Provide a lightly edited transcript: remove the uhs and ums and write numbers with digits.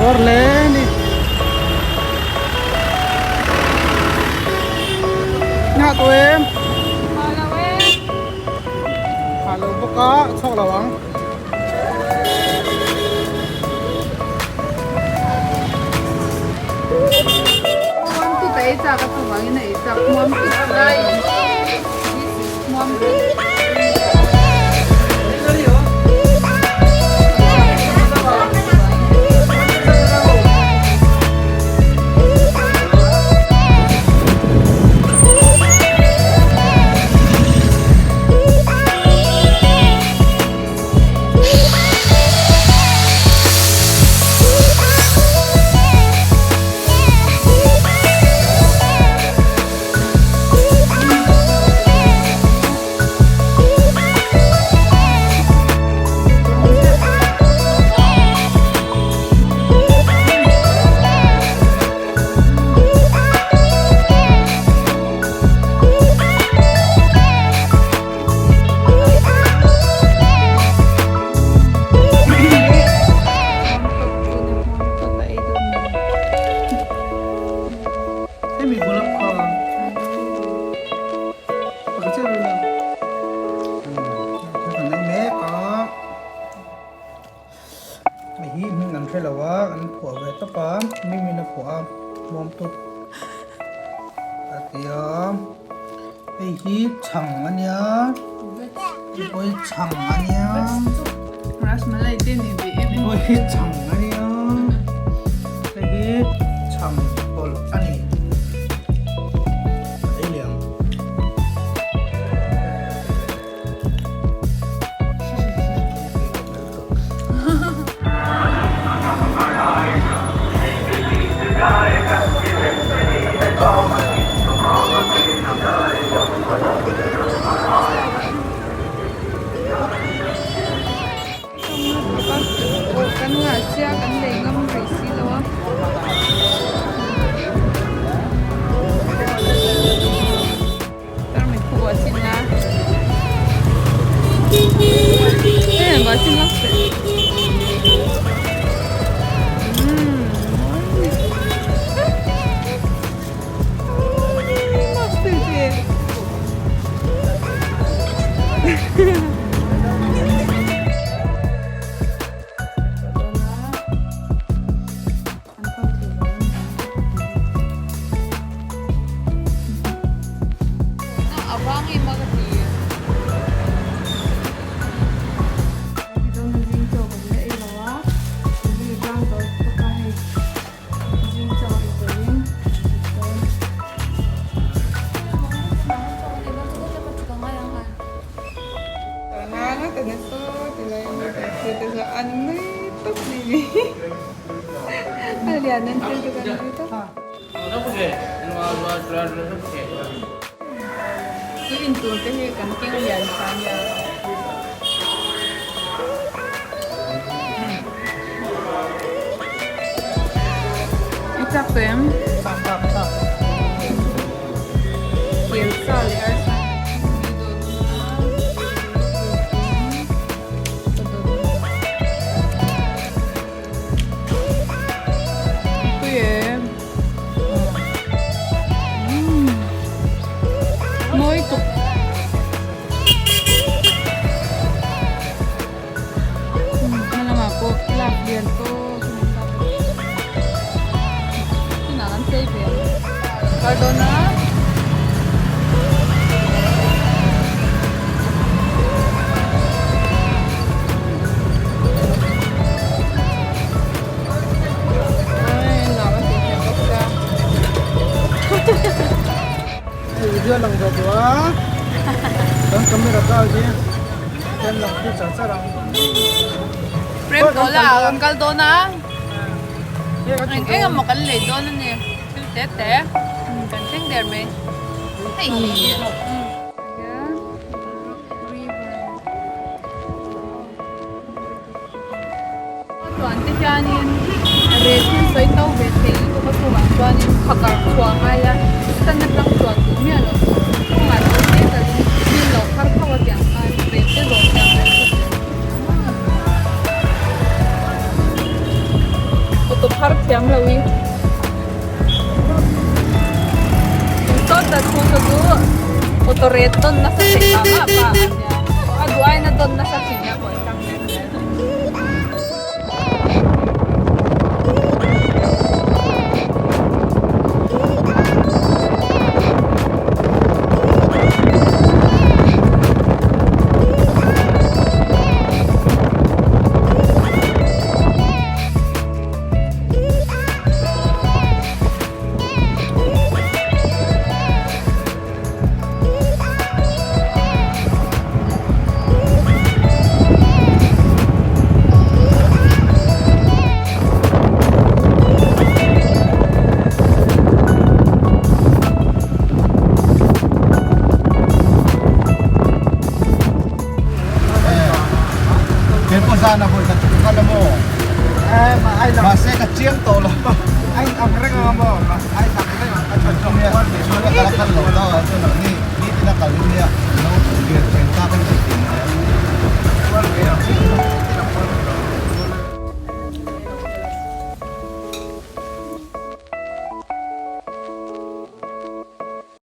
Bawr hle ni. Nga tu em? Hah lo bawk a, chhuak lo ang. Hemi bula kha Thil kan nei mek a, hei hi hming an hre lo a, an phuah ve tawp a, mimin a phuah a, hmuam tawp a ti a, hei hi chhang a nia, hei pawh hi chhang a nia, hei pawh hi chhang a nia, hei hi chhang pawlh a ni. Kan ngah sia kan lei ngam rih si lo a. Tarmit pawh a chin a. Hei a chin lak se. Tui in tur te hi kan keng lian tha nia. Chak tawh em? Chak chak chak. Kel sa leh arsa. Tui em? Mawi tuk. Hmalamah pawh lak lian tawk a ni ta bawk. Tunah kan chei ve ang. Kar dawn a. Ai nuam a tih hmel bawk sia. Hei video lang ve duh a kan camera kal hi kan lang tir char char ang. Prem tawla ah kan kal dawn a eng eng emaw kan lei dawn a ni thil te te kan thleng der mai hei hi. Chuan te hianin rel thil sawi to ve thei lutuk a chungah chuanin phakar chhuah a ngai a stand atang chuan duh miah loh tur chungah lo te kalin min lo phar phauh a tiang khan rel te zawh thiam reng chu auto phar thiam lo i sawta thu ka chu auto ret tawn nasa thei mah mah pa a nia a duh aiin a tawn nasa thin a pawh. Mahse ka chiang tawh lo. Ai ang reng ang maw? Ai ang reng ang a tha Nia, chuan a kal kal lo ta a chuan ang ni ni tina kal in nia no lian thleng ta kan ti thin nia.